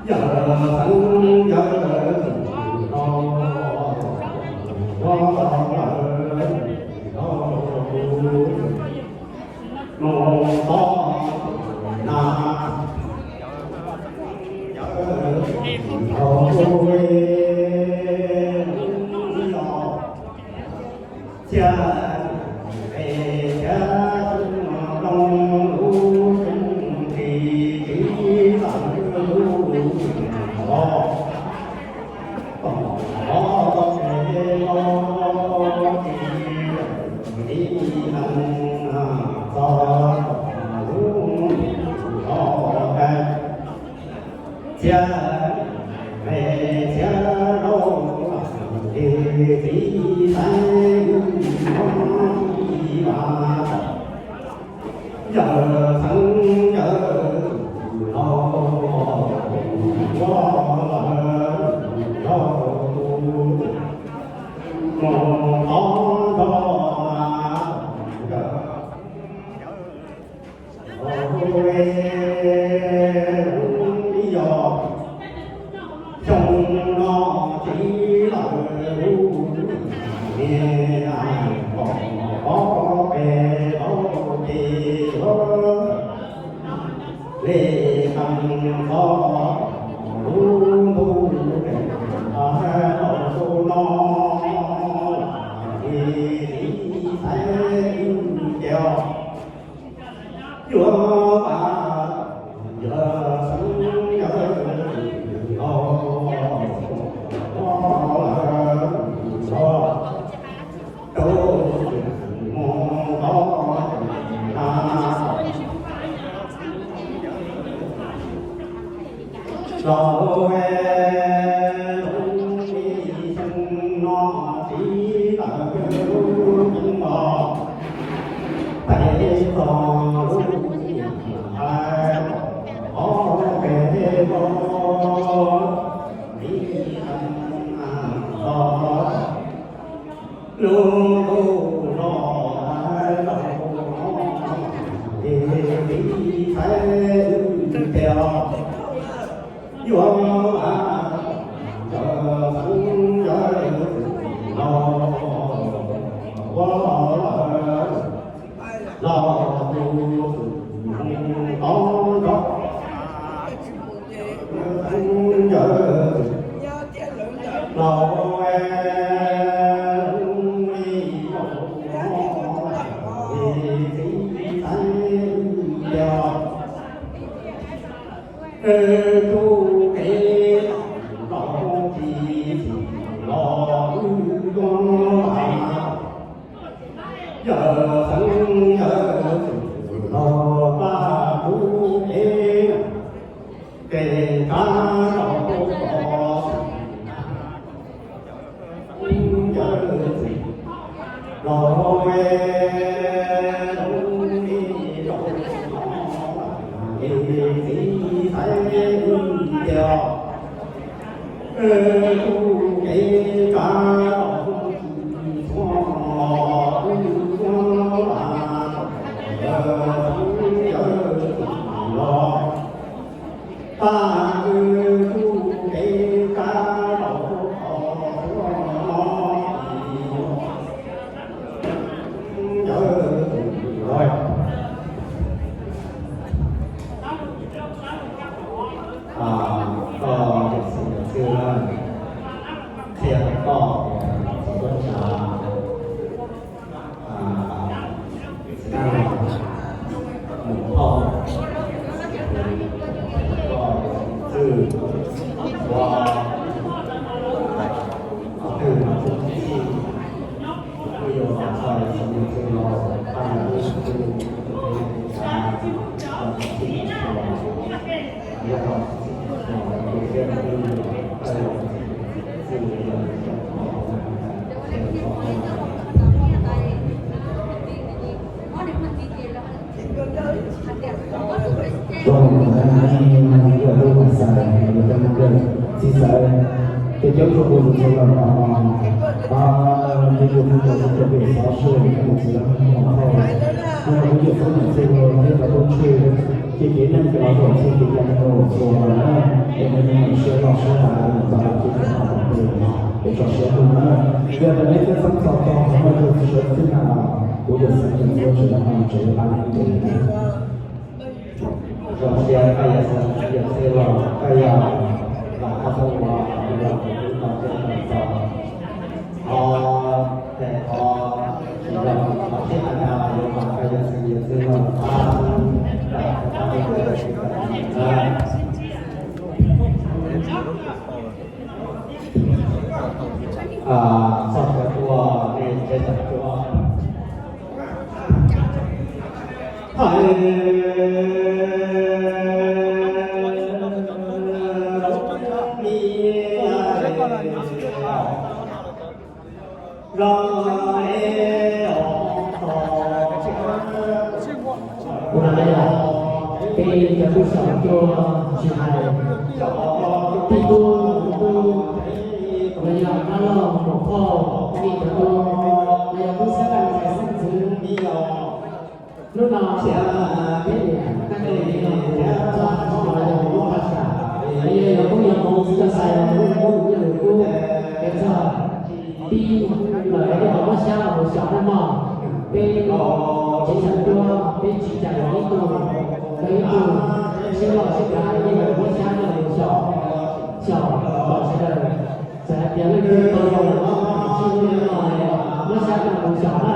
Yawg xeev yawg no, ua lawm no, mus tod na, yawg no, cia, cia, xyoo no lub xyoo tsis txiv lawm lub los, tom qab ces los tsis txiv neej txog lub los, txhia me txhia laus, txiv xaiv mus ib vas, yawg xeev yawg laus, ua lawm laus, mus tod nrog yawg. Ib yog xyoo no txiv lawm lub niag, pom ob peb laus ces yuav li neej txog lub ntuj, laus no txiv xaiv ib tes os. Yuav vas, yawg xeev yawg laus, ua lawm laus, rau mus tod na. Laus, lub xyoo no txiv lawm lub xyoo no, peb txog lub niag hais ob peb los, ib tog lub ntuj los hais laus no, txiv xaiv ib tes os. Yuav vas, yawg xeev yawg laus, ua lawm laus, mus tod nrog yawg. Laus, txiv xaiv ib tes os. Tsuj kev los tsis txim los wb yuav, yawg xeev yawg los pab tsuj kev, kev rov los txim. Yawg txiv los, txiv xaiv ib tes os. Tsuj kev rov los txim, txhua los wb yuav, yawg xeev yawg txiv los. Pab wb tsuj kev rov los txog txhua los, yawg txiv los. Koj niam txiv niam txwj na, qhia rau koj txiv tuaj tsav, txiv mus thauj, koj niam txiv niam txwj ua qhov twg mas txuj txuj txij, kuj yuav txhais txiv niam txwj los pab niam txiv txwj, txuj txij txuj txij, yog txuj txij txuj txij, Txij xav, ces coob txhua tus tus txhua los no, ces yus tus tus tus pem xov xwm tus txiv los mus thauj, no kuv cov txhua niam txiv los thiab cov tub ntxhw, ces kev neej ces los zaum txhua kev cai neeg los txhua na, es nws Yog tias nej twb txhawj txog txog qhov muaj tus sawv txij no los kuv yuav xav tias txhua tsav no mus tsev pab nej ntev. Zoo siab koj yuav xav tias txhij los koj yog los koj txhob ua los yog kuv twb tau coj tau txog. Qhov tes qhov tsis los qhov txhij no los yuav mas koj yuav xav tias txhij los pab. Txog sawv ua nej tsev txom nyem. Kuv hais tias peb cov tub xyaum tuaj tsis hais tij tub tub los yog dab laug muam phauj, nej cov tub los yog tub xeeb leej ntxhais xeeb ntxwv. Hnub no peb niam tab tus li no mus txog tsis los yog lub qhov sam, los yog yuav poob yuav hmoov txiv coj xais los lub qub nyob lwm qub, es txog pib lawm es nej puas muab xyab los mus xyaum nej mog. Peb tsev xyaum tuaj peb tsis cais ib tug rau ib tug, siab loj siab dav es nej yuav muab xyab coj los mus xyaum, xyaum kom sawv daws txawm hais tias leej twg tau zoo lawm sib hlub li no es muab xyab coj los mus xyaum na.